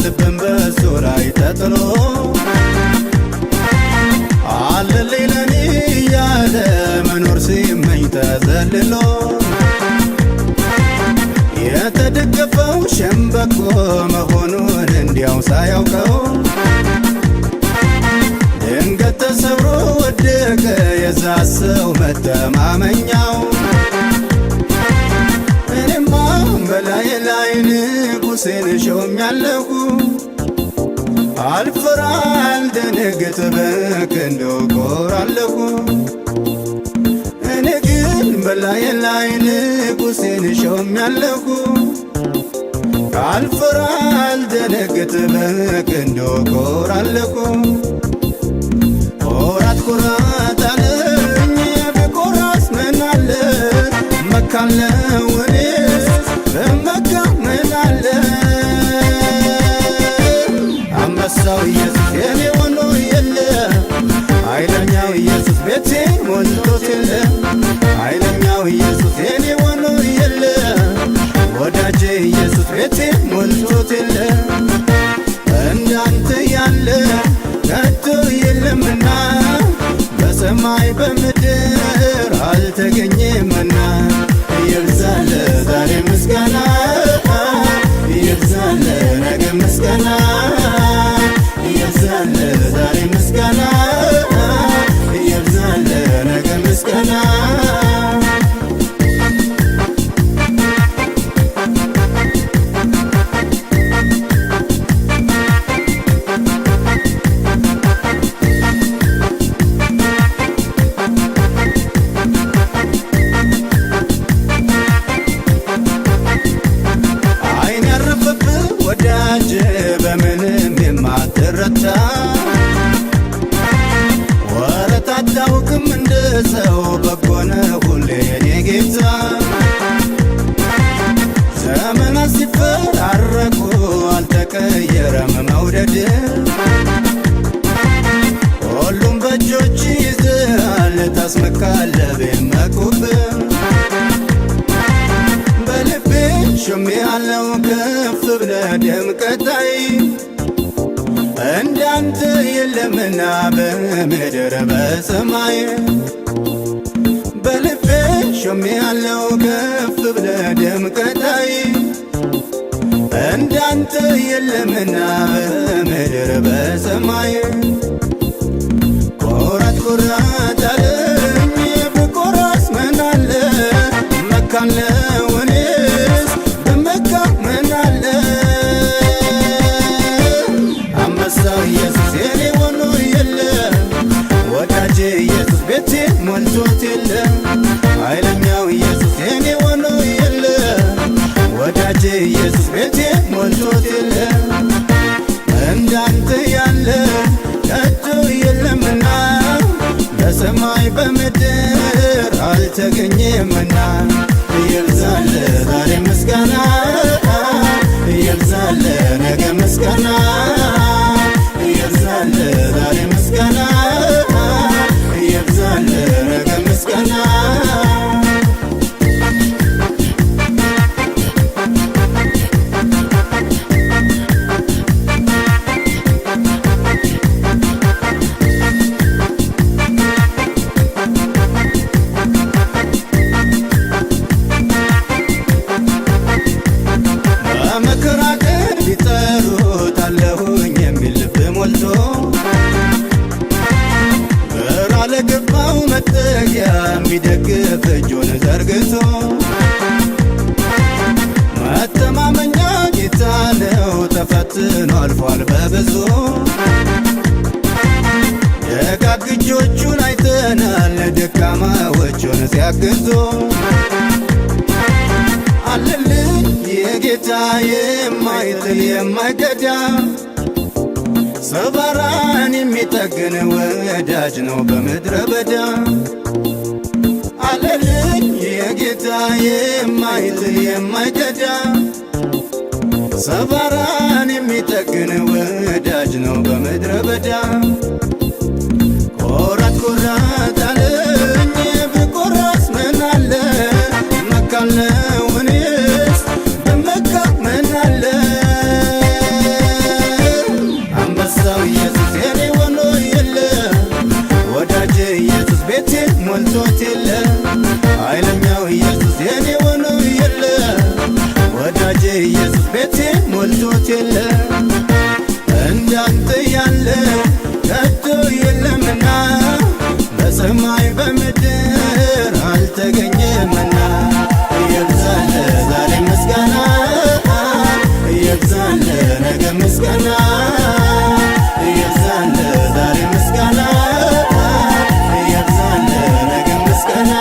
ልብን በሱ ላይ ተጥሎ አለልኝ ለኔ እያለ መኖር ሲመኝ ተዘልሎ የተደገፈው ሸምበቆ መሆኑን እንዲያው ሳያውቀው ድንገት ተሰብሮ ወደቀ የዛ ሰው መተማመኛው። እኔማ በላይ ላይ ንጉሴን ሾሜያለሁ፣ አልፈራ አልደነግጥ በክንዱ እኮራለሁ። እኔ ግን በላይ ላይ ንጉሴን ሾሜያለሁ፣ አልፈራ አልደነግጥ በክንዱ እኮራለሁ። ኮራት ኮራት አለኝ ብኮራስ ምን አለ፣ እመካለሁ እኔስ ብመካ ምን አለ። አንበሳው ኢየሱስ የኔ ሆኖ የለ፣ ኃይለኛው ኢየሱስ ቤቴን ሞልቶት የለ፣ ኃይለኛው ኢየሱስ የኔ ሆኖ የለ፣ ወዳጄ ኢየሱስ ቤቴን ሞልቶት የለ። እንዳንተ ያለ ከቶ የለምና፣ በሰማይ በምድር አልተገኘምና። ይብዛል ዛሬ ምስጋና፣ ይብዛል ነገ ምስጋና፣ ይብዛል ዛሬ ምስጋና፣ ይብዛል ነገ ምስጋና። አይን ያረፈብህ ወዳጅ በምንም የማትረታ፣ ወረት አታውቅም እንደ ሰው በጎ ነህ ሁሌ የኔ ጌታ። ዘመናት ሲፈራረቁ አልተቀየረም መውደድ፣ ሁሉም በእጆች ይዘሃል ታስመካለህ ቢመኩብህ። በልቤ ሾሜሃለው ከፍ ብለህ ደምቀታይ፣ እንዳንተ የለምና በምድር በሰማይ። በልቤ ሾሜሃለው ከፍ ብለህ ደምቀታይ፣ እንዳንተ የለምና በምድር በሰማይ። ኮራት ኮራት አለኝ ብኮራስ ምን አለ፣ እመካለሁ እኔስ ብመካ ምን አለ። አንበሳው ኢየሱስ የኔ ሆኖ የለ፣ ወዳጄ ኢየሱስ ቤቴን ሞልቶት የለ፣ ኃይለኛው ኢየሱስ የኔ ሆኖ የለ፣ ወዳጄ ኢየሱስ ቤቴን ሞልቶት የለ። እንዳንተ ያለ ከቶ የለምና፣ በሰማይ በምድር አልተገኘምና። ይብዛል ዛሬ ምስጋና፣ ይብዛል ነገ ምስጋና፣ ይብዛል ዛሬ ምስጋና፣ ይብዛል ነገ ምስጋና። በመከራ ቀን ቢጠሩት አለሁኝ የሚል ልብ ሞልቶ፣ ግራ ለገባው መጠጊያ የሚደግፍ እጁን ዘርግቶ፣ መተማመኛ ጌታ ነው ተፈትኖ አልፏል በብዙ። ደጋግ እጆቹን አይተናል ደካማዎቹን ሲያግዙ። አለልኝ የጌታ የማይጥል የማይከዳ፣ ሰባራን የሚጠግን ወዳጅ ነው በምድረ በዳ። አለልኝ የጌታ የማይጥል የማይከዳ፣ ሰባራን የሚጠግን ወዳጅ ነው በምድረ በዳ። ኮራት ኮራት አለኝ ብኮራስ ምን አለ፣ እመካለሁ እኔስ ብመካ ምን አለ። ኃይለኛው ኢየሱስ የኔ ሆኖ የለ፣ ወዳጄ ኢየሱስ ቤቴ ሞልቶት የለ። እንዳንተ ያለ ከቶ የለምና፣ በሰማይ በምድር አልተገኘምና። ይብዛል ዛሬ ምስጋና፣ ይብዛል ነገ ምስጋና፣ ይብዛል ዛሬ ምስጋና፣ ይብዛል ነገ ምስጋና፣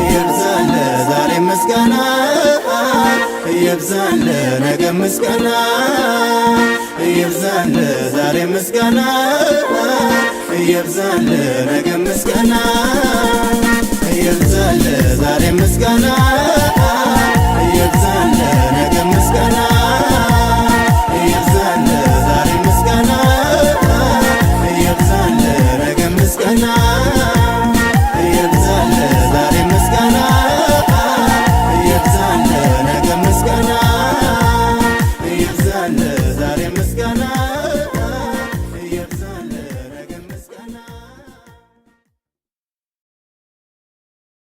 ይብዛል ዛሬ ምስጋና፣ ይብዛል ነገ ምስጋና፣ ይብዛል ዛሬ ምስጋና፣ ይብዛል ነገ ምስጋና፣ ይብዛል ዛሬ ምስጋና፣ ይብዛል ነገ ምስጋና፣ ይብዛል ዛሬ ምስጋና፣ ይብዛል ነገ ምስጋና፣ ይብዛል ዛሬ ምስጋና፣ ይብዛል ነገ ምስጋና፣ ይብዛል ዛሬ ምስጋና።